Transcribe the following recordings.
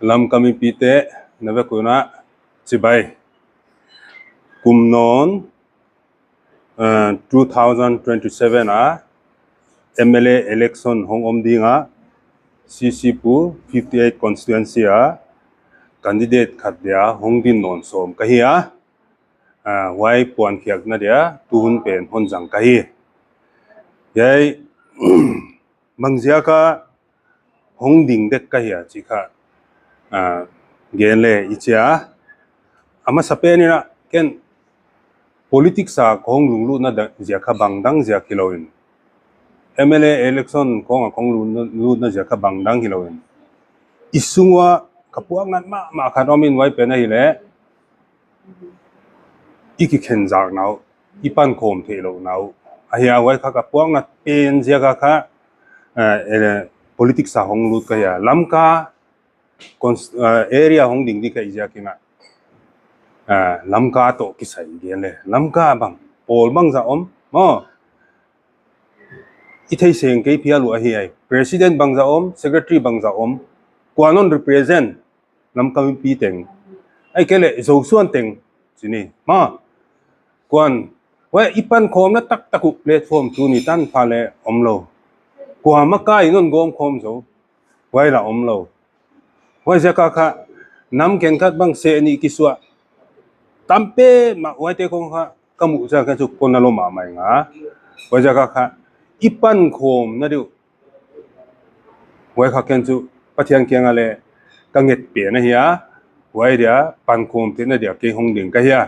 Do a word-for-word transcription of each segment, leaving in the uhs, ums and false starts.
Lamka mipite, na vek un a chibai. Kum nawn, uh, two thousand twenty-seven a M L A election hong om ding a, C C Pu fifty eight constituency a candidate khat dia hong din nawn sawm ka hi a, uh, huai puan khiakna dia tuhun pen hon zang ka hi. Hiai bangziak a hong ding dek ka hi a chih kha, ah, gen le i chi a. A masapen in a ken politics a kong lunglutna da-, ziak kha bangdang ziak hilou in, M L A election kong a kong lunglutna ziak kha bangdang hilou in, i sung ua ka puaknat mahmah khat om in, huai pen ahihleh i kikhenzakna uh, i pankhawm theihlouhna uh ahi a. Huai kha ka puaknat pen ziak a kha, eh, eh, politics a hong lut ka hi a. Lamka cons-, eh, area hong ding di ka hih ziak in a, eh, Lamka toh kisai gen le, Lamka bang pawl bangzah om maw? I theiseng kei phial uh ahi ai. President bangzah om, secretary bangzah om. Kuan hon represent Lamka mipi teng, ahihkeileh Zosuan teng, chih ni maw? Kuan, huai i pankhawmna taktak uh platform tuni tanpha leng omlou. Kuamah kha in hon gawmkhawm zou, huai lah omlou. Huaiziak a kha nam khenkhat bang seh nih kisuah tam petmah, huaite kong kha ka muh chiang kha chu kon a lom mahmah ing a. Huaiziak a kha i pankhawmna diu, huai kha ken chu Pathian kiang a leng ka nget pen ahi a. Huai dia pankhawm theihna dia kei hong ding ka hi a.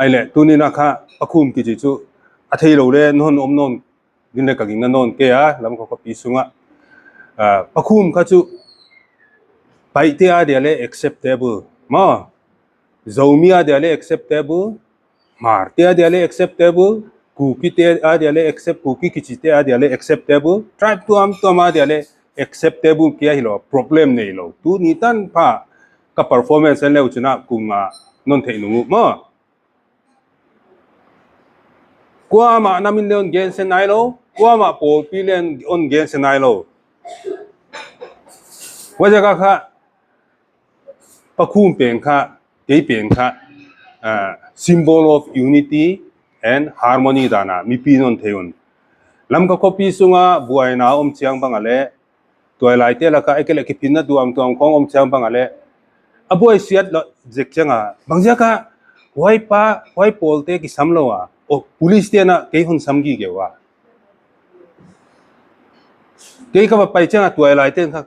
Ahihleh tuni in a kha Pakhum kichi chu a theilou leng non om nawn ding leng ka gingta nawn kei a, Lamka khopi sung a. Ah, Pakhum kha chu Paite a dia leng acceptable maw? Zomi a dia leng acceptable, Hmar te a dia leng acceptable, Kuki te a dia leng accept, Kuki kichi te a dia leng acceptable, tribe tuamtuam a dia leng acceptable kia hilou, problem neilou. Tuni tanpha ka performance en le uchin a kum nga non theih nung uh maw? Kuamah nam in leng hon gense nailou, kuamah pawlpi leng hon gense nailou. Huaiziak a kha Pakhum pen kha, kei pen kha, ah, symbol of unity and harmony dan a mipi non thei un. Lamka khopi sung a buaina om chiang bang a leng, tuailaite lak a ahihkeileh kiphinna tuamtuam khong om chiang bang a leng, a buai siat lou zek chiang a, bangziak a huai pa, huai pawlte kisam lou a, o, police te'n a kei hon sam gige ua. Kei ka va pai chiang a tuailaite'n kha,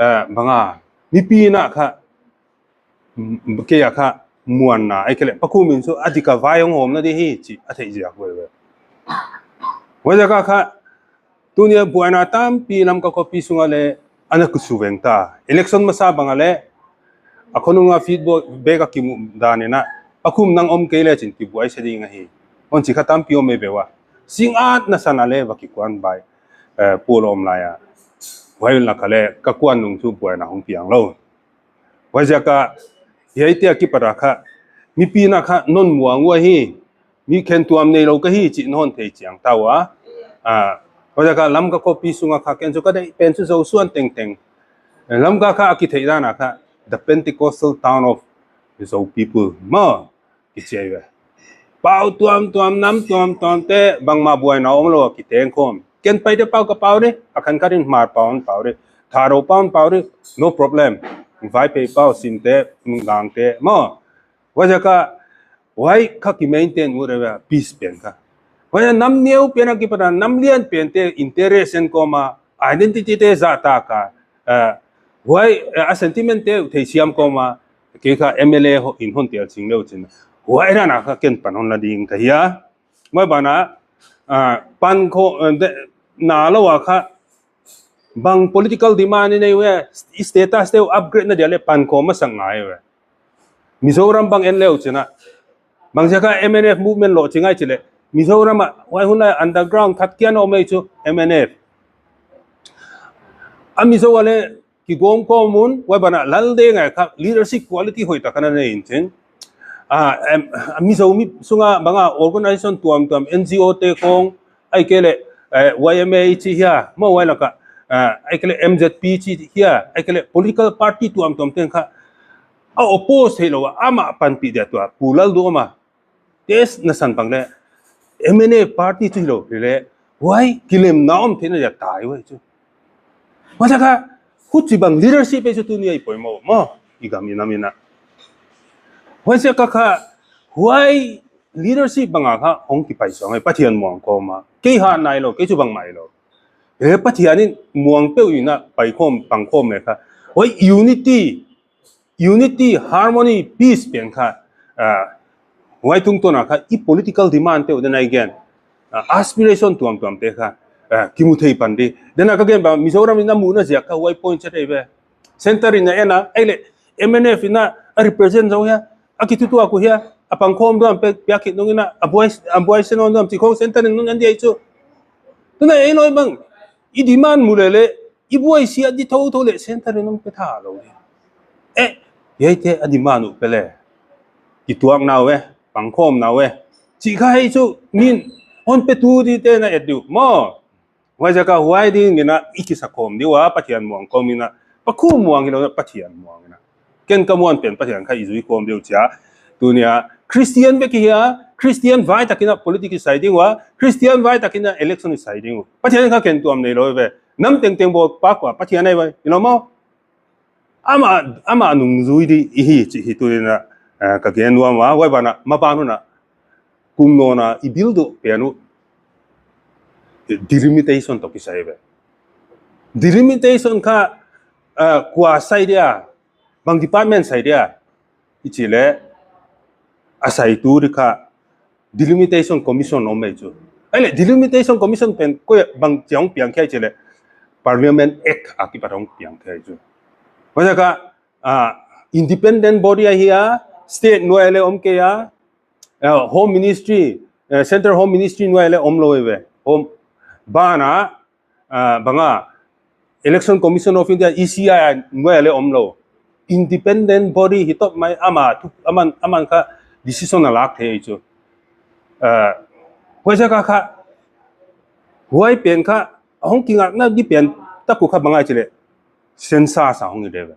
eh, bang a, mipi in a kha, mm, kei a kha muanna, ahihkeileh Pakhum in chu a dik a vai hong hawmna di hi chih a theih ziak veve. Huaiziak a kha, tuni a buaina tampi Lamka khopi sung a leng ana kisu veng ta. Election masa bang a leng, a khonung a feedback a kimu dan in a, Pakhum nang om kei lechin kibuai se ding ahi, hon chi kha tampi om mai ve ua. Singngat nasan a leng va kikuan bai, eh, pawl om lai a. Huai lak a leng ka kuan nung chu buaina hong piang lou. Huaiziak a, hiaite a kipat a kha, mipi in a kha non muang ua hi, mi khentuam neilou ka hi chih non thei chiang ta ua. Ah, huaiziak a Lamka khopi sung a kha ken chu ka deih pen chu Zosuan tengteng. Lamka kha a kitheih dan a kha, the Pentecostal town of Zo people maw, kichi ahi ve. Pau tuamtuam, nam tuamtuam te, bangmah buaina omlou a kiteng khawm. Ken Paite pau ka pau di, a khenkhat in Hmar pau hon pau di, Thadou pau hon pau di, no problem. Vaiphei pau, Sinte, Gangte maw. Huaiziak a, huai kha ki maintain ut ahi ve, peace pen kha. Huai nam neu pen a kipat a, nam lian pente interest en kawm a, identity te zahtak a, eh, huai, eh, a sentiment te theisiam kawm a, kei kha M L A ho in hon tel ching leu chin, huai dan a kha ken pan hon la ding ka hi a. Huai ban a, ah, pankhawm, eh, de-, na lou a kha, bang political demand i nei ua, status te upgrade na dia leh pankhawm masak ngai ua. Mizoram bang en leu chin a, bangziak a M N F movement lohching ahi chih leh, Mizoram a, huai hun lai underground khat kia na om ei chu M N F. A Mizo a leh kigawm kawm un, huai ban a lal deuh ngai kha, leadership quality hoihtak ana nei in chin. Ah, em, a Mizo mi sung a bang a organization tuamtuam, N G O te khong, ahihkeileh, eh, Y M A i chi hia, maw huai lak a, ah, ahihkeileh M Z P chi hia, ahihkeileh political party tuamtuam teng kha a oppose theilou a, amah panpih dia tua Pu Lalduhoma test na san bang leh M N F party chu hilou hileh, huai kilemna om theihna dia tai huai chu. Huaiziak a huchibang leadership ei chu tuni a i poimoh maw, i gam i nam in a. Huaiziak a kha huai leadership bang a kha hong kipai suang ei Pathian muang kawm a. Kei hat nailou, kei chu bangmah hilou. Eh, Pathian in muang peuh in a paikhawm, pangkhawm leh kha, huai unity, unity, harmony, peace pen kha, ah, huai tungtawn a kha i political demand te uh, then again, ah, aspiration tuamtuam te kha, ah, kimu thei pan di. Then a ka gen bang Mizoram in a muhna ziak kha huai point chet ei ve. Centre in a en a, ahihkeileh M N F in a represent zou hia, a kithutuak uh hia, a pangkhawm duam pe, piak khit nung in a, a buai, a buai se nawn duam chi khong centre in nung en di ei chu. Tuna ei loi bang, i demand mu leh leh, i buai siat di thouthou leh centre in nung pe tha lou di. Eh, hiaite a demand uh pe leh, kituak nau e, pangkhawm nau e, chi kha hei chu, min, hon pe tu di te na et di uh maw. Huaiziak a huai ding in a i kisa khawm di ua, Pathian muang kawm in a, Pakhum muang hilou, Pathian muang in a. Ken ka muan pen Pathian kha i zui kawm di uh chia. Tuni a Christian bek hia, Christian vai tak in a politics i sai ding ua, Christian vai tak in a election i sai ding uh. Pathian kha ken tuam neilou ve. Nam tengteng bawl pak ua Pathian ei ve. Hilou maw? Amah, amah nungzui di i hi chih hi tuni in a, eh, ka gen nuam a, huai ban a, maban hun a, kum nawn a, i build uh pian uh, delimitation toh kisai ve. Delimitation kha, eh, kua sai dia, bang department sai dia, i chih leh, a saitu di kha, Delimitation Commission om ei chu. Ahihkeileh Delimitation Commission pen koi bang chiang piang khia i chih leh Parliament Act a kipat hong piang khia i chu. Huaiziak a, ah, independent body ahi a, state nuai leh om kei a, ah, Home Ministry, eh, Central Home Ministry nuai leh omlou ei ve. Home, ban a, ah, bang a, Election Commission of India, E C I, nuai leh omlou. Independent body hi top mai, amah thu, aman, aman kha decision a lak thei chu. Ah, huaiziak a kha, huai pen kha, hong kingakna di pen tak uh kha bang a i chih leh census a hong i de ve.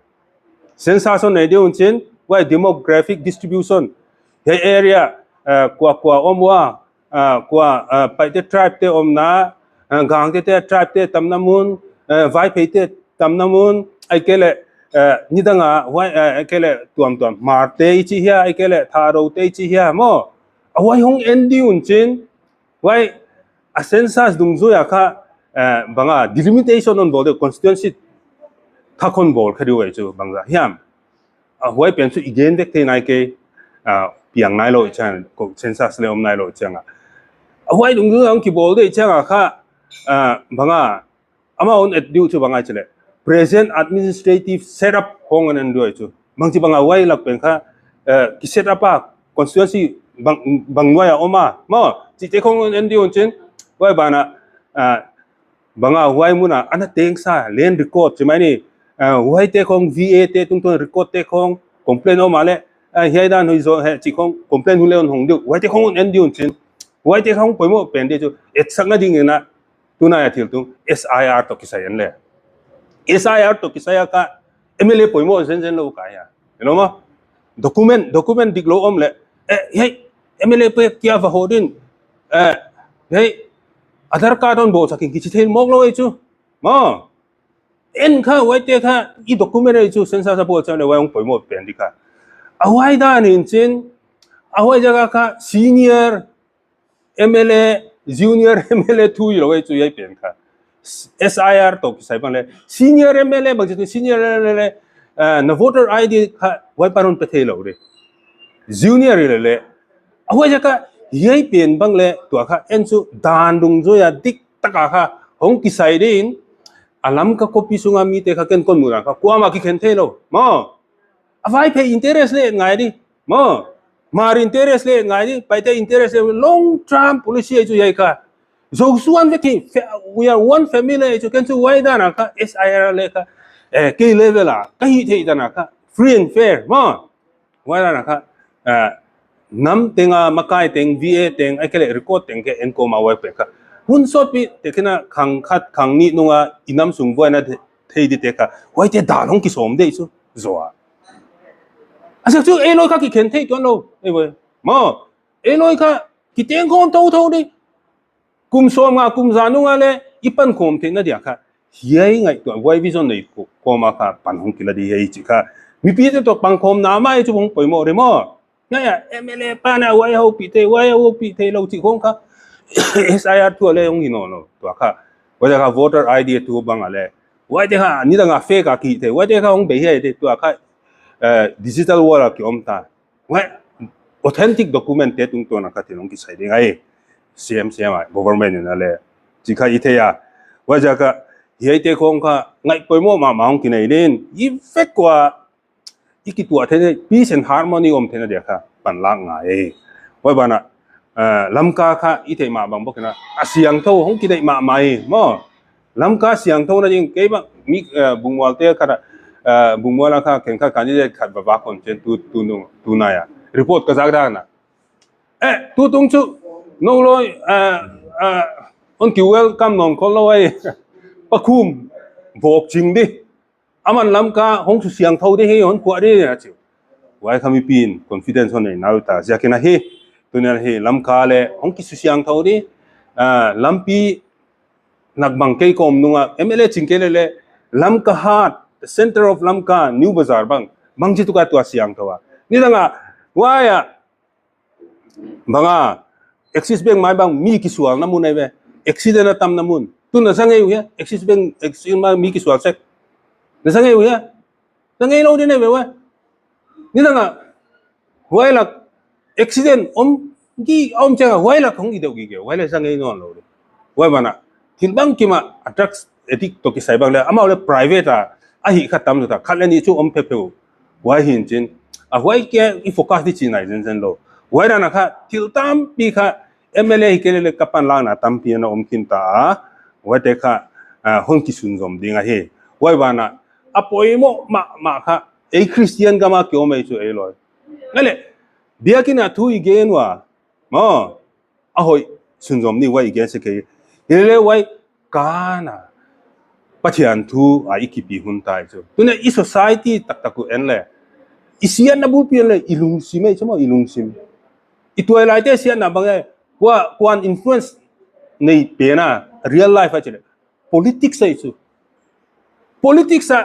Census hon nei di uh chin, huai demographic distribution, hiai area, ah, kua kua om ua, ah, kua, ah, Paite tribe te omna, ah, Gangte te tribe te tamna mun, ah, Vaiphei te tamna mun, ahihkeileh, ah, nidang a, huai, ah, ahihkeileh tuamtuam, Hmar te i chih hia, ahihkeileh Thadou te i chih hia maw. A huai hong en di uh chin, huai a census dungzui a kha, ah, bang a delimitation hon bawl di uh, constituency thak hon bawl kha di uh ei chu bangzah hiam. Ah, huai pen chu i gen vek thei nai kei, ah, piang nailou chiang, ko census leh om nailou chiang a. Ah, huai dungzui a hong kibawl di chiang a kha, ah, bang a, amah hon et di uh chu bang a i chih leh present administrative setup hong en di uh ei chu. Bangchi bang a huai lak pen kha, eh, ki set up a constituency bang, bang nuai a om a maw, chihte khong hon en di uh chin, huai ban a, ah, bang a huai mun a ana tengsa land record chi mai ni, ah, huaite khong V A te tungtawn record te khong complain om a leh, ah, hiai dan hoih zaw hi chih khong complain hun leh hon hong di uh, huaite khong hon en di uh chin. Huaite khong poimoh pen di chu, etsakna ding in a, tunai a thil tung S I R toh kisai en le. S I R toh kisai a kha M L A poimoh zenzen lou ka hia. Hilou maw? Document, document diklou om leh, eh, hiai M L A pe kia va hoh din, eh, hiai Aadhaar card hon bawlsak in kichi thei mawk lou ei chu. Maw. En kha, huaite kha, i document ei chu, census a bawl chiang leh huai hong poimoh pen di kha. A huai dan in chin, a huaiziak a kha senior M L A, junior M L A thu hilou ei chu hiai pen kha. S I R toh kisai bang leh, senior M L A bang chi, senior M L A, eh, na voter I D kha huai pan hon pe theilou di. Junior hileh leh, a huaiziak a hiai pen bang leh, tua kha en chu dan dungzui a diktak a kha hong kisai din, a Lamka copy sung a mite kha ken kon muh dan kha kuamah kikhen theilou. Maw. A Vaiphei interest leh ngai di. Maw. Hmar interest leh ngai di. Paite interest leh long term policy ei chu hiai kha. Zosuan vek hi, fa-, we are one family ei chu ken chu huai dan a kha S I R leh kha, eh, kei level a ka hih theih dan a kha free and fair. Maw. Huai dan a kha, eh, nam teng a makai teng, V A teng, ahihkeileh record teng kha en kawm a huai pen kha. Hun sawtpi te kina khang khat khang nih nunga i nam sung buaina the-, thei di te kha. Huaite dal hong kisawm dei chu. Zaw a. A ziak chu ei lawi kha kikhen thei tuan lou. Ei voi. Maw. Ei lawi kha kiteng khawm thouthou di. Kum sawmnga kum za nunga le i pankhawm theihna dia kha. Hiai ngaihtuah huai vision nei ko-, kawma kha pan hong kila di hiai chih kha. Mipite toh pankhawmna mah ei chu hong poimoh rih maw. Ngai a, M L A pa na huai houpih thei, huai houpih theilou chih khong kha. S I R thu a le hong hi nawnlou, tua kha. Huai kha voter I D thu bang a le. Huaite kha, nidang a fake a kihih thei, huaite kha hong bei hiai thei, tua kha, eh, digital world a ki om ta. Huai, authentic document te tungtawn a kha thil hong kisai ding ahi. C M, C M a, government in a le. Chih kha i thei a. Huaiziak a, hiaite khong kha, ngaih poimoh mahmah hong kinei din. I vek ua, i kituah theihna, peace and harmony om theihna dia kha, panlak ngai. Huai banah, eh, Lamka kha, i theih mah bang bawk in a, a siangthou, hong kideih mahmah hi, maw. Lamka siangthou na ding, kei bang, mi, eh, Bungmual te khat a, eh, Bungmual a kha, khenkhat candidate khat va vak hon chen tu, tu nu, tu nai a. Report ka zak dan a. Eh, tutung chu, nou lawi, eh, eh, hon ki welcome nawn khollou ai. Pakhum, vawk ching di. Aman Lamka hong susiangthou di hi, hon kuah di a chi. Huai kha mipi'n confidence hon nei nawn ta ziakin ahi. Tuni'n hi Lamka le hong kisusiangthou di. Ah, lampi nak bang kei kawm nunga M L A ching kei le le Lamka heart, the center of Lamka, New Bazar bang. Bangchituk a tua siangthou a. Nidang a, huai a, bang a, Axis Bank mai bang mi kisualna mun ahi ve. Accident a tamna mun. Tu na sa ngei uh hia, Axis Bank, Axis Bank mi kisual sek. Na sa ngei uh hia. Sa ngei lou di nei ve ua. Nidang a, huai lak accident om, ki om chiang a, huai lak hong i deuh gige, huai lak sa ngei nawnlou di. Huai banah, thil bangkim a drugs addict toh kisai bang le, amau le private a, a hih kha tamzaw ta, khat le nih chu om peuhpeuh. Huai hi'n chin, a huai kia i focus di chihna hi zenzen lou. Huai dan a kha, thil tampi kha, M L A hi kei le le ka panlakna tampi ana om khin ta a, huaite kha, ah, hon kisunzom ding ahi. Huai banah, a poimoh mahmah kha, ei Christian gam a ki om ei chu ei lawi. Ngai le, biakin a thu i gen ua, maw, a hoih sunzom ni huai i gen sek hi. Hi le huai kana Pathian thu a i kipi hun tai chu. Tuni'n i society taktak uh en le. I siatna bulpi en le, i lungsim ei chu maw, i lungsim. I tuailaite siatna bang e, kua, kua'n influence nei pen a, real life a chi le. Politics ei chu. Politics a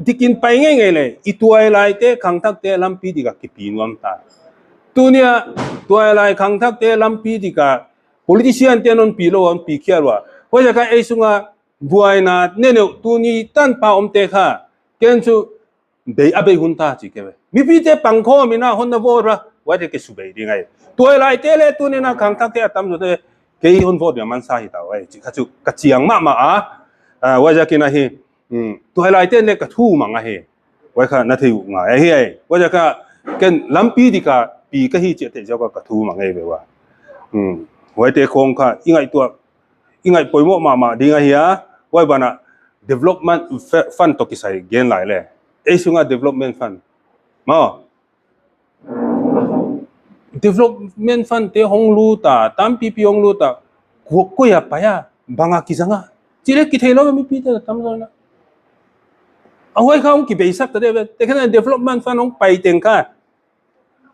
dikin pai ngeingei le, i tuailaite khangthakte lampi dik a kipi nuam ta. Tuni'n tuailai khangthakte lampi dik a politician te'n hon pi lou, hon pi khial ua. Huaiziak a ei sunga buaina neuneu tuni tanpa omte kha. Ken chu bei a bei hun ta chi kei ve. Mipite pangkhawm in a hon na vote ua. Huaite kisubei ding ahi. Tuailaite le tuni'n a khangthakte a tamzawte kei hon vote dia mansa hi ta ua. Chih kha chu ka chiang mahmah a. Ah, huaiziakin ahi. Hmm, tuailaite le ka thumang ahi. Huai kha na thei uh ngai ahi ai. Huaiziak a ken lampi dik a pi ka hi chih theih ziak a ka thumang ahi ve ua. Hmm, huaite khong kha i ngaihtuah, i ngaih poimoh mahmah ding ahi a. Huai banah development f-, fund toh kisai gen lai le. Ei sunga development fund. Maw. Development fund te hong lut a, tampipi hong lut a, kua, kua a pai a, bang a kizang a. Chih le kitheilou mipite tamzaw na. A huai kha hong kibeisak ta di ve, te kha development fund hong pai teng kha.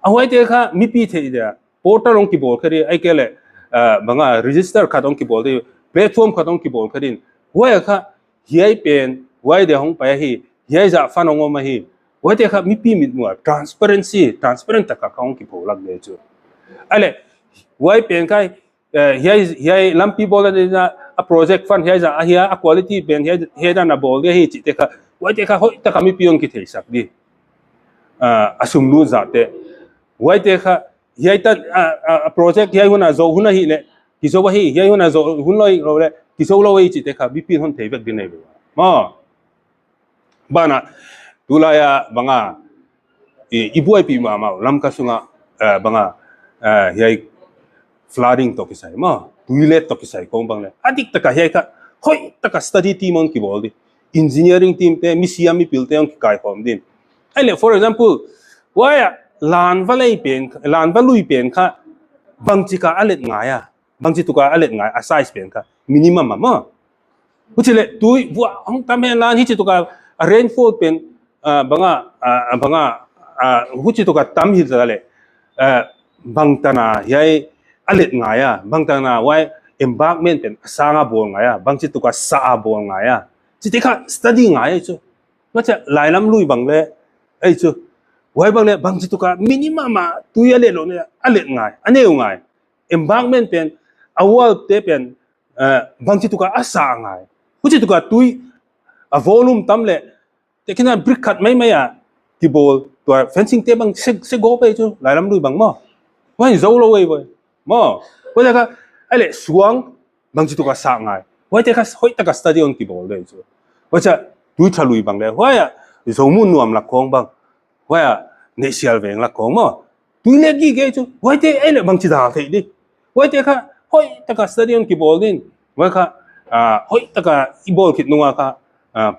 A huaite kha mipi theih dia. Portal hong kibawl kha di, ahihkeileh, ah, bang a register khat hong kibawl di, platform khat hong kibawl kha din. Huai kha, hiai pen, huai dia hong pai ahi, hiai zah fund hong om ahi. Huaite kha mipi mitmuh a, transparency, transparent tak a kha hong kipholak di chu. Ahihleh, huai pen kha, eh, hiai, hiai lampi bawl dan a, a project fund hiai zah ahi a, a quality pen hiai, hiai dan a bawl di ahi chihte kha, huaite kha hoihtak a mipi hong kitheisak di. Ah, a sum lut zahte. Huaite kha, hiai tan, ah, ah, project hiai hun a zou hun ahihleh, kizou ahi, hiai hun a zou hun lou lou le, kizou lou ahi chihte kha, mipi'n hon thei vek di nei ve. Maw. Banah, tulai a bang a, i, i buaipih mahmah, Lamka sunga, eh, bang a, eh, hiai flooding toh kisai maw, tuilet toh kisai khong bang le. A diktak a hiai kha, hoihtak a study team hon kibawl di. Engineering team te, mi siam mi pilte hong kikaikhawm din. Ahihleh, for example, huai a, lan va lei pen, lan va lui pen kha, bangchik a a let ngai a. bangchi tuk a a let ngai, a size pen kha minimum a maw. Huchi leh tui vua hong tam hen la, hichi tuk a rainfall pen, ah, bang a, ah, bang a, ah, huchi tuk a tam hi ta leh, ah, bangtan a hiai a let ngai a, bangtan a huai embankment pen a sang a bawl ngai a, bangchi tuk a sa a bawl ngai a, chite kha study ngai chu. Macha lailam lui bang leh, ei chu, huai bang leh bangchi tuk a minimum a tui a let lou leh a let ngai, a neu ngai. Embankment pen, a wall te pen, eh, bangchi tuk a a sa ngai. Huchi tuk a tui, a volume tam leh, tekina brick khat maimai a kibawl, tua fencing te bang se, se go pe chu, lailam lui bang maw. Huai zou lou ei boi. Maw. Huai leh kha, ei leh suang, bangchi tuk a sa ngai. Huaite kha hoihtak a study hon kibawl de chu. Huai cha tui tha lui bang leh. Huai a Zomun nuam lak khong bang. Huai a Neihsial veng lak khong maw. Tui leh gige chu. Huaite ei leh bangchi dal thei di. Huaite kha hoihtak a study hon kibawl din. Huai kha, ah, hoihtak a i bawl khit nung a kha, ah,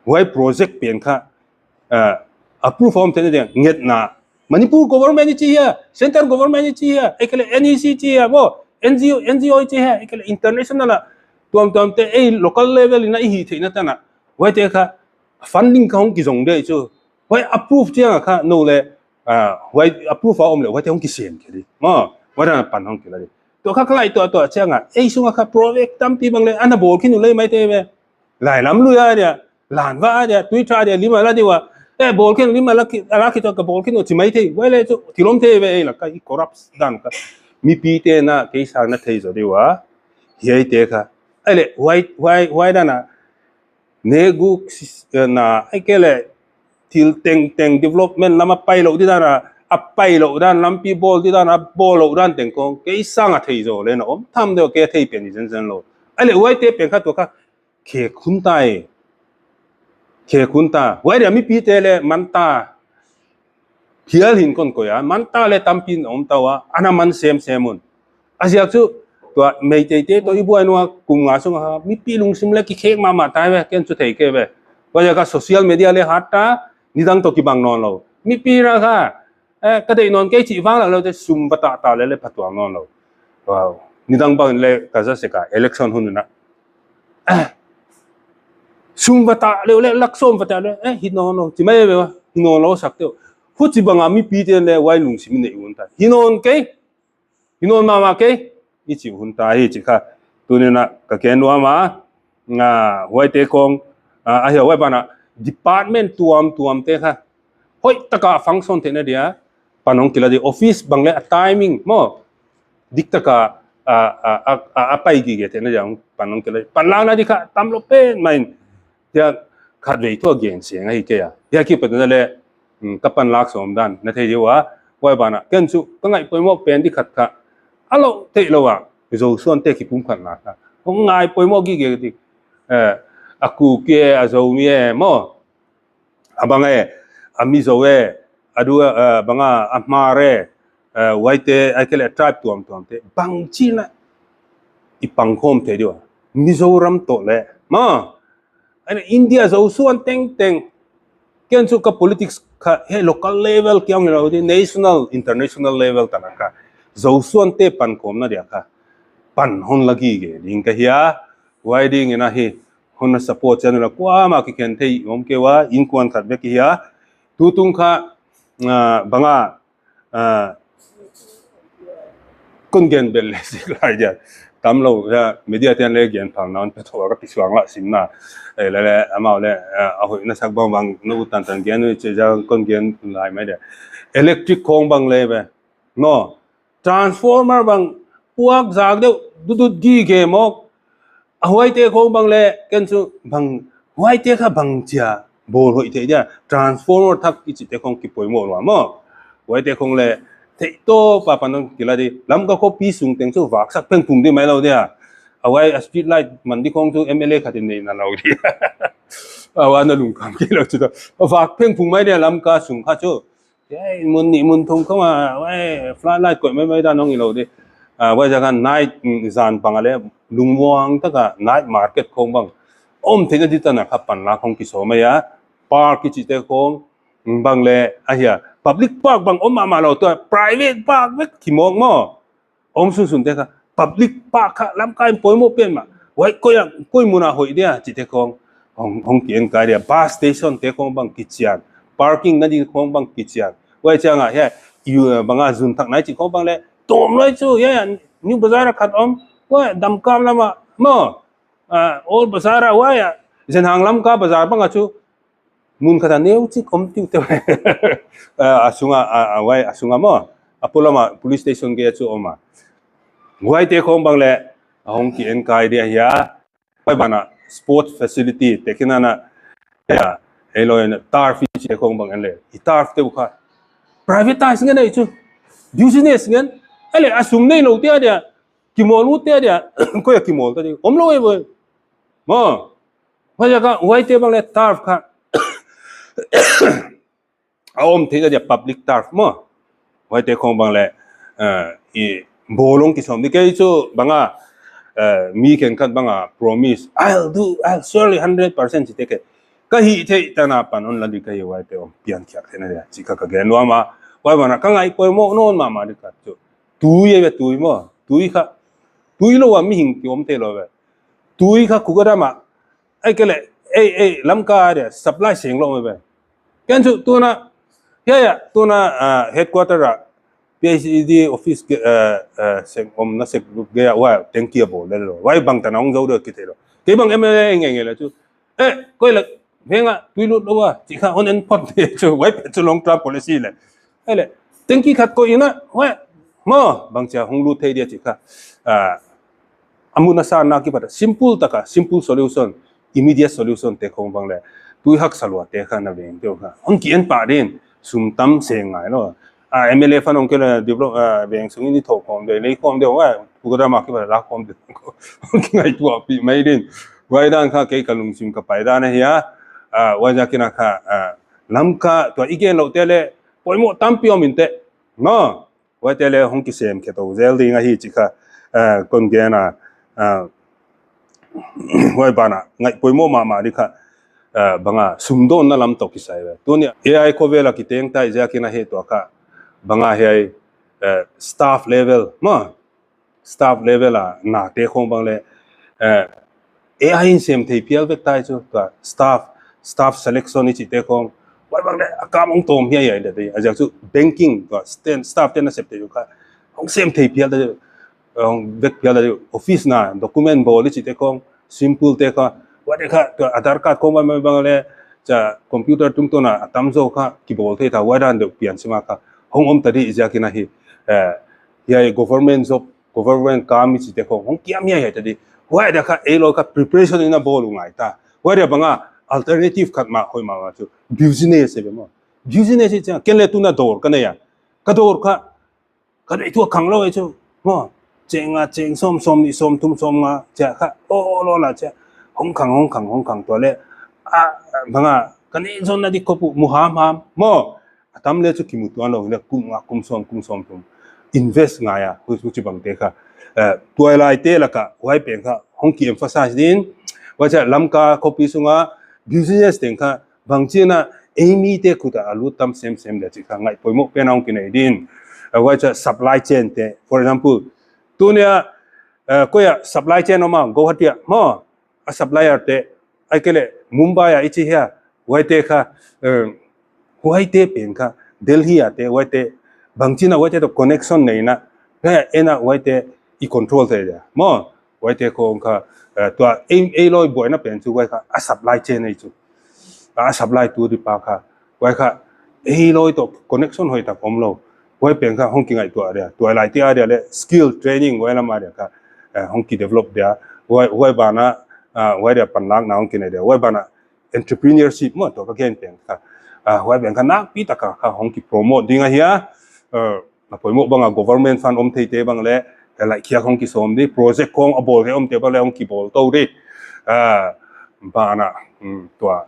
huai project pen kha, ah, approve om theihna dia ngetna Manipur government i chi hia, central government i chi hia, ahihkeileh N E C i chi hia, maw, N G O, N G O i chi hia, ahihkeileh international a, tuamtuam te, ei, local level in a i hih theihna tan a. Huaite kha funding kha hong kizong de chu. Huai approve chiang a kha nou leh, ah, huai approve a om leh, huaite hong kisem khe di. Maw, huai dan a pan hong kila di. Tua kha ka ngaihtuah tuah chiang a, ei sung a kha project tampi bang leh, ana bawl khin uleh maithei ve. Lailam lui a dia, lanva a dia, tui tha a dia, lim a la di ua. Eh, bawl khin, lim a la ki, a la ki tua ka bawl khin u chi maithei. Huai leh chu, thil om thei ve ei la kha, i corrupt dan kha. Mipite'n a, kei sang na thei zaw di ua. Hiaite kha. Ei leh, huai, huai, huai dan a. Negu sis, eh, na, ahihkeileh, thil tengteng development lam a pai lou di dan a, a pai lou dan, lampi bawl di dan a, bawl lou dan teng khong. Kei sang a thei zaw leh na om tham deuh kei thei pen i zenzen lou. Ei leh, huaite pen kha tua kha, khe khun ta e. Khe khun ta. Huai dia mipite leh man ta. Phial hi'n kon koih a. Man ta leh tampi'n om ta ua. Ana man semsem un. A ziak chu, tua Meiteite toh i buai nung a kum nga sung a. Mipi lungsim leh kikhek mahmah ta ve. Ken chu thei kei ve. Huai ziak a social media leh hat ta. Nidang toh kibang nawn lou. Mipi ra kha. Eh, ka deih nawn kei chih vang lak lou te sum va tah tah leh leh phatuam nawn lou. Wow. Nidang bang leh ka za sek a election hun na. Eh, sum va tah leh leh lak sawm va tah leh, eh, hi nawn lou. Chi mai ve ua, hi nawn lou sak teuh. Huchi bang a mipite'n leh huai lungsim nei un ta. Hi nawn kei, hi nawn mahmah kei, i chi un ta hi chi kha. Tuni'n a ka gen nuam a, nga, huaite khong, ah, ahia huai ban a department tuamtuam te kha. Hoihtak a function theihna dia, pan hong kila di office bang leh a timing maw. Diktak a, a, a, a, a, a pai gige theihna dia, pan hong kila di. Panlakna di kha tam lou pen mai. Dia khatvei thu a gen seng ahi kei a. Dia ki patna leh, mm, ka panlak sawm dan, na thei di ua, huai ban a. Ken chu, ka ngaih poimoh pen di khat kha. A lou, theih lou a. Zosuante kipumkhatna kha. Hong ngaih poimoh gige di. Eh, a Kuki e, a Zomi e, maw. A bang e, a Mizo e, a du, eh, bang a, a Hmar e, eh, huaite, ahihkeileh tribe tuamtuam te, bangchi na, i pangkhawm thei di ua. Mizoram toh leh, maw, ana India Zosuan tengteng, ken chu ka politics kha, he local level kiang hilou di, national, international level tan a kha, Zosuante pankhawmna dia kha, pan hon la gige, ding ka hia, huai dingin ahi, hon na support channel a kuamah kikhen thei om kei ua, innkuan khat bek hi a. Tutung kha, ah, bang a, ah, kon gen bel leh sik lai dia. Tam lou, ya, media te'n leh gen phang nawn pe tho ka kisuang lah simna. Eh, leh, leh, amau leh, ah, a hoihna sak bangbang, nou tantan gen, ui, che jang kon gen lai mai dia. Electric khong bang leh ve. No, transformer bang puak zak deuh dudut gige mawk. A huaite khong bang leh, ken chu bang, huaite kha bangchia bawl hoih thei dia, transformer thak i chihte khong kipoimoh lua maw. Huaite khong leh, theih tawp a pan hong kila di, Lamka khopi sung teng chu vaksak phengphung di mai lou dia. A huai a street light man di khong chu M L A khat in nei na lou di. A huai na lungkham kei lou chu ta. Vak phengphung mai dia Lamka sung kha chu. Ei, mun nih mun thum khong a, ei, floodlight koih maimai dan hong hilou di. Ah, huai ziak a night, mm, zan bang a leh, lungmuang tak a night market khong bang. Om theihna di tan a kha panlak khong kisawm mai a. Park i chihte khong, mm, bang leh, ahia. Public park bang om mahmah lou tua, private park bek kimawk maw. Om sunsun te kha, public park kha Lamka in poimoh pen mah. Huai koi a, koi mun a hoih dia chihte khong hong, hong ki en kai dia. Bus station te khong bang kichian, parking na ding khong bang kichian. Huai chiang a hiai, i, bang a zun thak nai chih khong bang le, tawm lai chu, hiai a, New Bazar a khat om, huai Damkam lam a maw, ah, Old Bazar a, huai a, Zenhang Lamka Bazar bang a chu, mun khat a neu chik om tiu te. Ah, a sung a, ah, ah, huai, a sung a maw, a polam a police station gei chu om a. Huaite khong bang le, a hong ki en kai dia hia. Huai ban a sports facility te khin ana, ya, ei lou in turf i chih khong bang en le. I turf te uh kha privatize ngen ei chu. Business ngen. Ei le, a sum neilou te a dia, kimawl ut te a dia, koi a kimawl ta di. Om lou ei ve. Maw. Huai a kha, huaite bang le turf kha a om thei ta dia, public turf maw. Huaite khong bang le, eh, i bawl hong kisawm di. Kei chu bang a, eh, mi khenkhat bang a promise, "I'll do, I'll surely hundred percent," chihte khe. Ka hih theih tan apan hon la di ka hi, huaite om pian khiak theihna dia chih kha ka gen nuam a. Huai ban a ka ngaihpoimoh nawn mahmah di khat chu, tui ei ve, tui maw. Tui kha, tui lou a mihing ki om thei lou ve. Tui kha Kukudam a, ahihkeileh, ei, ei, Lamka a dia supply seng lou mai ve. Ken chu tuna, hiai a, tuna, ah, headquarter a, P H E D office ke, ah, ah, sek om na sek group gei a, huai tanki a bawl le lou. Huai bang tan a hong zou deuh ki thei lou. Kei bang M L A ngeingei le chu, "Eh, koi la, veng a tui lut lou a," chih kha hon en phot di chu, huai pen chu long term policy le. Ei le, tanki khat koih in a, huai, maw, bangchi a hong lut thei dia chih kha. Ah, a mun a sanna kipat a simple tak a, simple solution, immediate solution te khong bang le, tui haksa lua te kha na veng deuh kha hong ki en pah din, sum tam seng ngai lou. Ah, M L A fund hong kei le develop, ah, veng sung in i thoh khawm deuh, lei khawm deuh, ah, Kukudam a kipat a la khawm deuh. Hong ki ngaihtuahpih mai din. Huai dan kha kei ka lungsim ka pai dan ahi a. Ah, huaiziak in a kha, ah, Lamka tua i gen lou te le, poimoh tampi om in te. Maw. Huaite le hong kisem khe tou zel ding ahi chih kha, eh, kon gen a, eh, huai ban a ngaihpoimoh mahmah di kha, eh, bang a sumdawnna lam toh kisai ve. Tuni a A I khovel a kiteng ta ziak in ahi tua kha, bang a hiai, eh, staff level, maw, staff level a nate khong bang le, eh, A I in sem thei phial vek tai chu, tua staff, staff selection i chihte khong, huai bang le a kam hong tawm hiaihiai di. A ziak chu banking, tua sten-, staff te'n a sep thei uh kha hong sem thei phial ta chu, hong vek phial ta chu, office na document bawl i chihte khong, simple te kha, huaite kha, tua Aadhaar card khong bang bang le, cha computer tungtawn a a tamzaw kha kibawl thei ta, huai dan deuh pian sim a kha hong om ta di ziak in ahi, eh, hiai government job, government kam i chihte khong hong kiam hiaihiai ta di. Huai dia kha ei lou kha preparation in a bawl uh ngai ta. Huai dia bang a alternative khat mah hoih mahmah chu business ei ve maw. Business i chih chiang, ken le tuna dawr ka nei a. Ka dawr kha, ka deih tuh a khang lou ei chu. Maw, cheng nga, cheng sawm, sawmnih, sawmthum, sawmnga, chia kha, aw, aw, lou la chia. Hong khang, hong khang, hong khang tua le. Ah, bang a, ka neih zonna di khop uh, mu hamham. Maw, a tam le chu kimu tuan lou, le kum nga, kum sawm, kum sawmthum. Invest ngai a, hu, huchibang te kha. Eh, tuailai te lak a, huai pen kha, hong ki emphasize din. Huai chia Lamka khopi sung a, business teng kha, bangchi in a, ei mite khut a a lut tam semsem dia chih kha ngaihpoimoh pen a hong ki nei din. Eh, huai chia supply chain te, for example, tuni a, eh, koi a supply chain om a, Guwahati a, maw, a supplier te, ahihkeileh Mumbai a i chih hia, huaite kha, eh, huaite pen kha, Delhi a te, huaite, bangchi in a huaite toh connection nei in a, huai en a huaite i control thei dia. Maw, huaite khong kha, eh, tua ei, ei lou i buaina pen chu huai kha, a supply chain ei chu. A supply tu di pa kha, huai kha, ei lou toh connection hoihtak om lou. Huai pen kha hong ki ngaihtuah dia. Tuailai te a dia le skill training huai lam a dia kha, eh, hong ki develop dia. Huai, huai ban a, ah, huai dia panlakna hong ki nei dia. Huai ban a entrepreneurship maw, tua ka gen pen kha. Ah, huai pen kha nakpi tak a kha hong ki promote ding ahi a. Eh, na poimoh bang a government fund om thei te bang le, eh, laih khiak hong ki sawm di, project khong a bawl thei om te bang le hong ki bawl tou di. Ah, ban a, hmm, tua,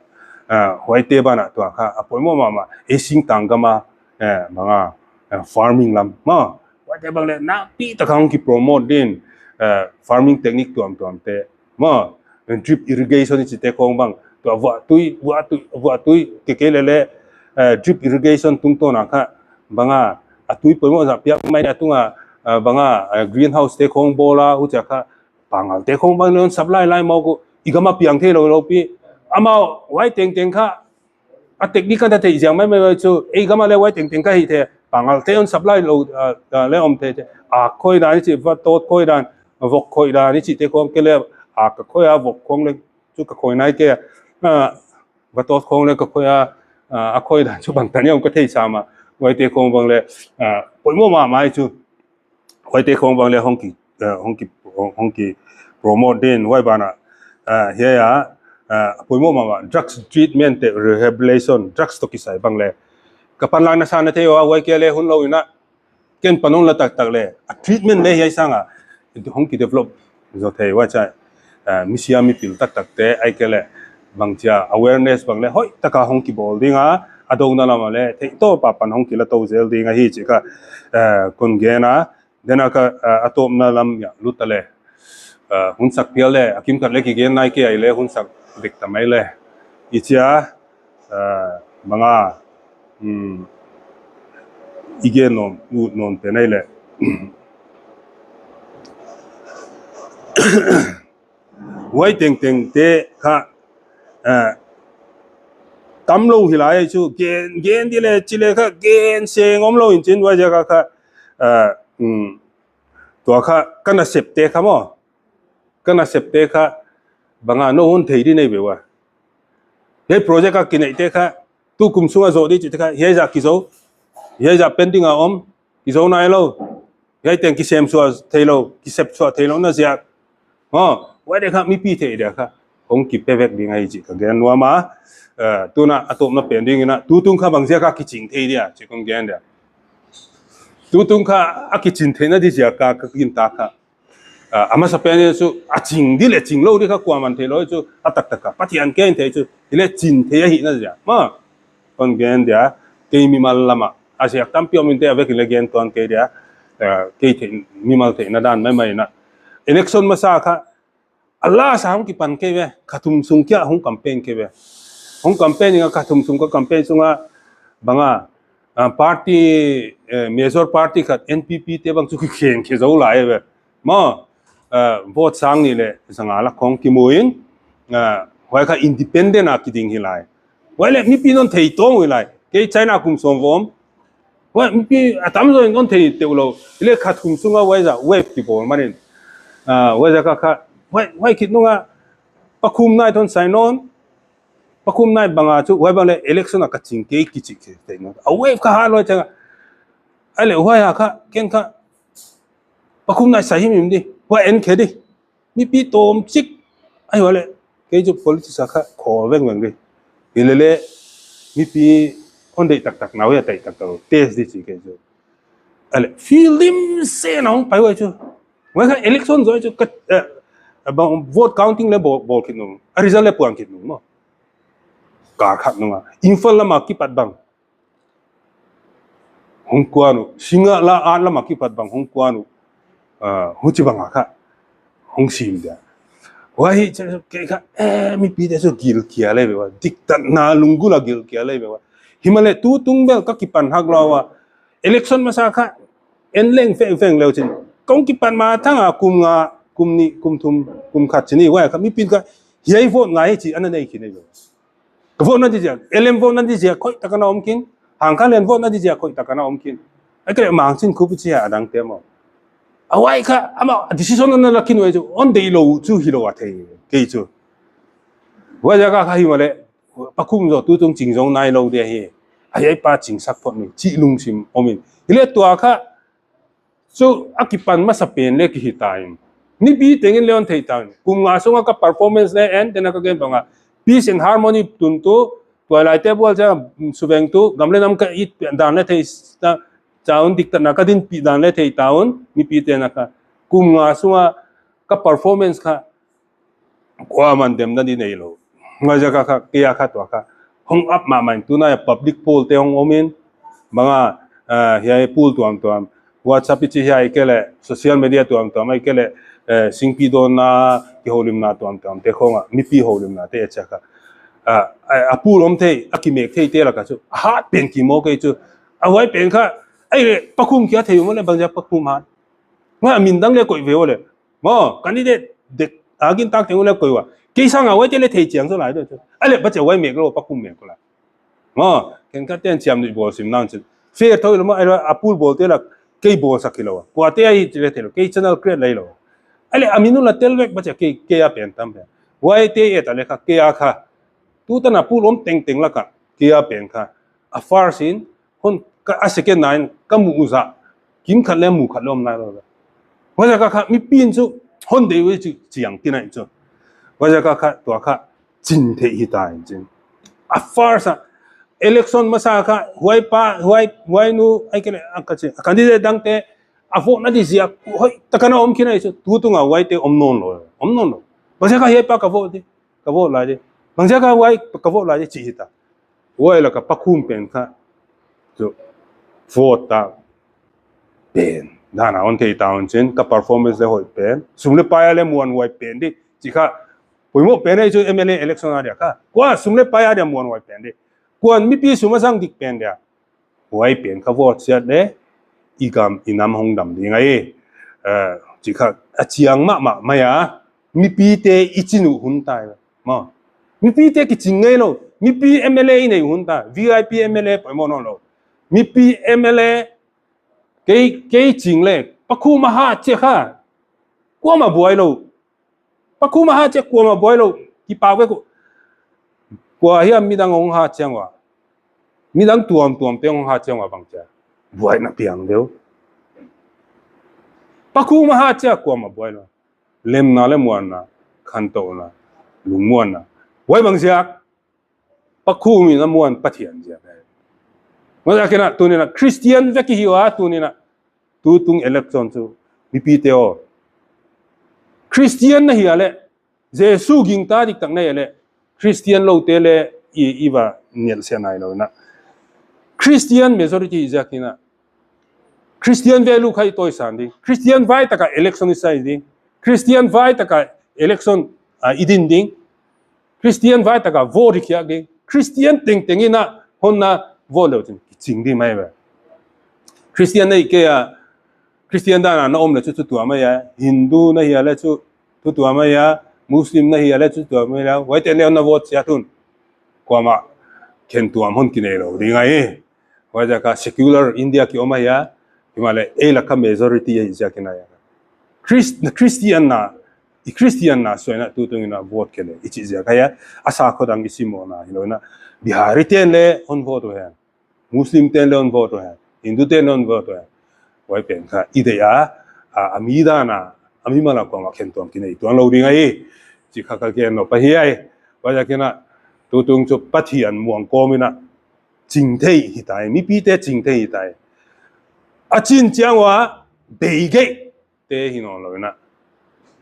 ah, huaite ban a tua kha, a poimoh mahmah, ei singtang gam a, eh, bang a, eh, farming lam, maw, huaite bang le, nakpi tak a hong ki promote din, eh, farming technique tuamtuam te, maw, drip irrigation i chihte khong bang, tua vuah tui, vuah tui, vuah tui, kei kei le le, eh, drip irrigation tungtawn a kha, bang a, a tui poimoh zah piak mai a tung a, ah, bang a, ah, greenhouse te khong bawl a, huchia kha pangal te khong bang leh supply lai mawk uh, i gam a piang theilou lou pi. Amau huai tengteng kha, a technique ka thei ziang maimai chu, ei gam a leh huai tengteng kha hithei, pangal te hon supply lou, ah, ah, leh om thei thei. Ak khoi dan i chih, vatot khoi dan, vok khoi dan i chih te khong kei leh, ak ka khoi a, vok khong leh chu ka khoi nai kei a, ah, vatot khong leh ka khoi a, ah, a khoi dan chu bangtan hiam ka thei sam a, huaite khong bang leh, ah, poimoh mahmah chu. Huaite khong bang leh hong ki, eh, hong ki, hong ki promote din, huai banah, eh, hiai a, eh, poimoh mahmah, drugs treatment te rehabilitation, drugs toh kisai bang leh. Ka panlakna sa na thei ua, huai kia leh hun lou in a, ken pan hong la taktak leh, a treatment leh hiai sang a, hong ki develop zaw thei, huai cha, eh, misia mipil taktak te, ahihkeileh, bangchia awareness bang leh, hoihtak a hong ki bawl ding a, a douna lam a leh, theih tawp a pan hong ki la tou zel ding ahi chih kha, eh, kon gen a, Then a ka, ah, a tawpna lam ah lut ta leh. Ah, hun sak phial leh, a kimkhat leh kigen nai kei a leh, hun sak vek ta mai leh. I chia, ah, bang a, hmm, i gen nawn, ut nawn te nai leh. Huai tengteng te kha, ah, tam lou hi lai chu, gen, gen di leh, chi leh kha, gen seng om lou in chin, huaiziak a kha, ah, hmm, tua kha, ka nasep te kha maw. Ka nasep te kha, bang a nou hon thei di nei ve ua. Hiai project a kineih te kha, tukum sung a zoh di chih te kha, hiai zah kizou, hiai zah pending a om, kizou nai lou, hiai teng kisem suah theilou, kisep suah theilou na ziak. Maw, huai deuh kha, mipi theih deuh kha, hong kipe vek ding ahi chih ka gen nuam a, eh, tuna a tawpna pen ding in a, tutung kha bangziak a kiching thei dia, chih kon gen dia. Tutung kha a kiching theihna di ziak a ka gintak kha. Ah, a masa pen chu a ching di leh ching lou di kha kuaman theilou chu a taktak a Pathian ken thei chu, hileh chin thei ahihna ziak. Maw, kon gen dia, kei mimal lam a. A ziak tampi om in te a vek in leh gen tuan kei dia, ah, kei theih, mimal theihna dan maimai in a. Election masa kha, a last a hong kipan kei ve, kha thum sung kia hong campaign kei ve. Hong campaign in a kha thum sung ka campaign sung a, bang a, ah, party, eh, major party khat N P P te bang chu kikhen khe zou lai ve. Maw, ah, vote sang nih leh zanga lak khong kimu in, ah, huai kha independent a kiding hi lai. Huai leh mipi non thei tawm hi lai. Kei China kum sawm va om. Huai mipi a tamzaw in non thei teuh lou. Hileh kha thum sung a huai zah wave kibawl man in. Ah, huai zah kha kha. Huai, huai khit nung a Pakhumnait hon sai nawn. Pakhumnait bang a chu, huai bang leh election a ka ching kei kichih kei te no. A wave kha hat lou chang a. Ahihleh huai a kha, ken kha, Pakhumnait sai himhim di. Huai en khe di. Mipi tawmchik. Ahi huai leh, kei chu politics a kha khawl vengveng di. Hilele, mipi hon deih taktak na, huai a deih taktak lou. Test di chih kei chu. Ahihleh, film se na hong pai huai chu. Huai kha election zaw chu ka, eh, bang vote counting leh bawl, bawl khit nung. A result leh puang khit nung maw. Kal khat nung a. Imphal lam a kipat bang. Hong kuan uh. Singngat lam a kipat bang. Hong kuan uh. Ah, huchibang a kha. Hong sim dia. Huai hi chu kei kha, eh, mipi te chu gilkial leh ve ua. Diktatna lunggulh a gilkial leh ve ua. Himahleh tutung bel ka kipan hak lou ua. Election masa kha, en leng vengveng leu chin. Kong kipan ma thang a kum nga, kum nih, kum thum, kum khat chih ni, huai kha mipi kha, hiai vote ngai chih ana nei khin ei lo. Ka vote na di ziak, L M vote na di ziak, hoihtak a na om khin. Hangkha leng vote na di ziak, hoihtak a na om khin. Ahihkeileh Mangchinkhup chih a dang te maw. A huai kha, amau decision ana la khin huai chu, hon deih lou chu hilou a thei, kei chu. Huai ziak a kha himahleh, Pakhum zaw tutung ching zong nai lou dia hi. Ahi, ahi pa chingsak phot ni, chih lungsim om in. Hileh tua kha, chu a kipan masa pen leh kihi ta in. Mipi tengin leh hon thei ta in. Kum nga sung a ka performance leh en, tena ka gen bang a. Peace and harmony tun tu, tuailai te bual cha, suveng tu, gam leh nam ka it dan leh thei ta, cha un diktatna ka dinpih dan leh thei ta un, mipi tena kha. Kum nga sung a ka performance kha, kuaman demna di nei lou. Huai ziak a kha, kei a kha tua kha. Hong up mahmah in tunai a public poll te hong om in. Bang a, eh, hiai poll tuamtuam. WhatsApp i chih hiai ahihkeileh, social media tuamtuam, ahihkeileh, eh, singpi dawnna, kihoulimna tuamtuam te khong a, mipi houlimna te a chih kha. Ah, a, a poll om thei, a kimek thei te lak a chu. A hat pen kimawl kei chu. A huai pen kha, ahihleh, Pakhum kia thei maw leh bangziak Pakhum hat. Ma min dang le koih ve ua le. Maw, candidate dek a gintak teng uh le koih ua. Kei sang a huaite le thei chiang zaw lai deuh chu. A le, bang chia huai mek lou, Pakhum mek lou. Maw, khenkhat ten chiamnuih bawl sim nawn chin. Fair thou lou maw, a pool bawlte lak kei bawlsak hilou. Kuate ahi chi le thei lou, kei channel create lai lou. A le, a min uh la tel vek, bang chia kei, kei a pen tam pen. Huaite et a le kha, kei a kha. Tutan a pool om tengteng lak a, kei a pen kha. A first in, hon ka, a second na in ka mu uh zah, kim khat le mu khat le om nai lou. Huaiziak a kha mipi'n chu hon deih uh chi, chiang ti nai chu. Huaiziak a kha tua kha chin theih hita in chin. A first a election masa kha huai pa, huai, huai nu, ai kei le, a ka chi, a candidate dangte a vote na di ziak hoihtak a na om khin ahi chu. Tutung a huaite om nawn lou, om nawn lou. Bang ziak a hiai pa ka vote di, ka vote lai di. Bang ziak a huai ka vote lai di chi hita. Huai lak a Pakhum pen kha chu vote ta pen dan a hon thei ta un chin, ka performance le hoih pen, sum le pai a le muanhuai pen di chi kha. Poimoh pen ahi chu M L A election a dia kha. Kua sum le pai a dia muanhuai pen di. Kuan mipi sum a zang dik pen dia. Huai pen kha vote chiat le i gam i nam hong dam ding ahi. Eh, chi kha a chiang mahmah mai a. Mipite i chin uh hun tai. Maw. Mipite kiching ngei lou. Mipi M L A i nei hun ta. V I P M L A poimoh nawn lou. Mipi M L A kei, kei ching le. Pakhum a hat chia kha. Kuamah buai lou. Pakhum a hat chia kuamah buai lou. Kipak vek uh. Kua hiam midang hong hat chiang ua. Midang tuamtuamte hong hat chiang ua bang chia. Buaina piang deuh. Pakhum a hat chia kuamah buai lou. Lemna le muanna, khantouhna, lungmuanna. Huai bang ziak, Pakhum in a muan Pathian ziak. Huaiziak in a, tuni'n a, Christian vek i hi ua, tuni'n a, tutung election chu, mipite aw. Christian na hi a le, Jesu gingta diktak na hi a le, Christian loute le, i, i va nial sia nai lou na. Christian majority ziak in a, Christian value kha i tawisan ding. Christian vai taka election i sai ding. Christian vai taka election, ah, i din ding. Christian vai taka vote i khiak ding. Christian tengteng in a hon na vote leu chin kiching di mai ve. Christian nei kei a, Christian dan a na om le chu, chu tua mai a. Hindu na hi a le chu, chu tua mai a. Muslim na hi a le chu, tua mai a. Huaite le hon na vote chiat un. Kuamah khentuam hon kinei lou ding ahi. Huaiziak a secular India ki om ahi a, himahleh ei lak a majority ahi ziak in ahi a. Christ-, Christian na, i Christian na suaina tutung in a vote khe le, i chih ziak ahi a, a sakhaw dang i sim uh na, hilou in a, Bihari ten le hon vote uh hen, Muslim ten le hon vote uh hen, Hindu ten le hon vote uh hen. Huai pen kha, i deih a, a, a mi dan a, a mimal a kuamah khentuam kinei tuan lou ding ahi, chih kha ka gen nop ahi ai. Huaiziak in a, tutung chu Pathian muang kawm in a, ching thei hi tai, mipite ching thei hi tai. A chin chiang ua, bei gei te hi nawn lou in a.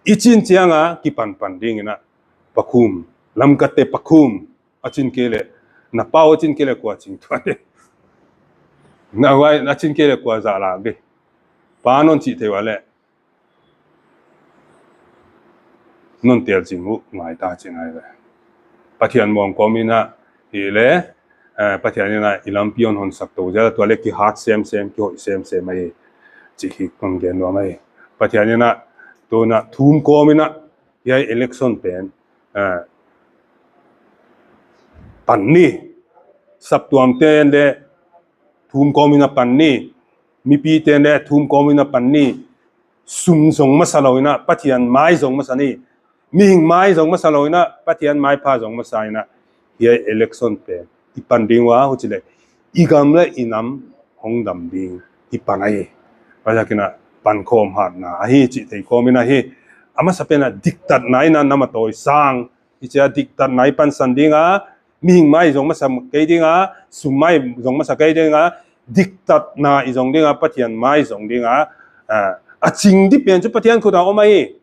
I chin chiang a, kipan pan ding in a, Pakhum, Lamka te Pakhum, a chin kei le, na pa uh a chin kei le kua ching tuan de. Na huai, a chin kei le kua zah lak de. Pa non chih thei ua le. Non tel ching uh ngai ta ching ai le. Pathian muang kawm in a hi le, eh, Pathian in a i lampi hon hon sak tou ziak a tua le kihat semsem, kihoih semsem ahi. Chih hi kon gen nuam ahi. Pathian in a, tuni'n a thum kawm in a, hiai election pen, eh, pan ni. Saptuam ten le thum kawm in a pan ni. Mipi ten le thum kawm in a pan ni. Sum zong masa lou in a, Pathian mai zong masa ni. Mihing mai zong masa lou in a, Pathian maipha zong masa in a. Hiai election pen i pan ding ua, huchi le i gam le i nam hong dam ding i pan ahi. Huaiziak in a pankhawm hatna ahi chih thei kawm in a hi. A masa pen a diktatna in a nam a tawisang. I chia diktatna i pansan ding a, mihing mai zong masa kei ding a, sum mai zong masa kei ding a, diktatna i zong ding a, Pathian mai zong ding a, a, a ching di pen chu Pathian khut a om ahi.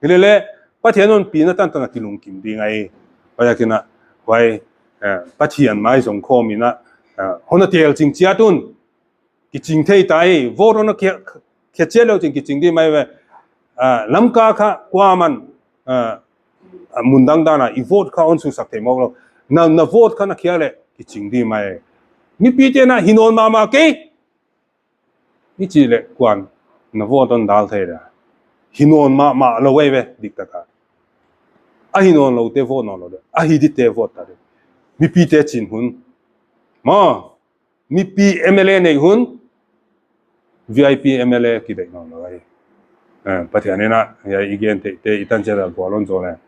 Hilele, Pathian hon pina tantan a kilungkim ding ahi. Huaiziak in a, huai, eh, Pathian mai zong khawm in a, eh, hon na tel ching chiat un. Kiching thei tai, vote hon na khia, khia chiat leu chin kiching di mai ve. Ah, Lamka kha kuaman, ah, ah, mun dangdan a, i vote kha hon susak thei mawk lou. Na, na vote kha na khia le, kiching di mai. Mipite na hi nawn mahmah kei. I chih le kuan. Na vote hon dal thei dia. Hi nawn mahmah lou ei ve, dik taka. A hi nawn loute vote nawn lou dia. A hi dite vote ta dia. Mipite chin hun. Maw, mipi M L A nei hun, V I P M L A kideih nawn lou ei. Eh, Pathian in a, hiai i gen theihte, i tan chiat a gual hon zaw le.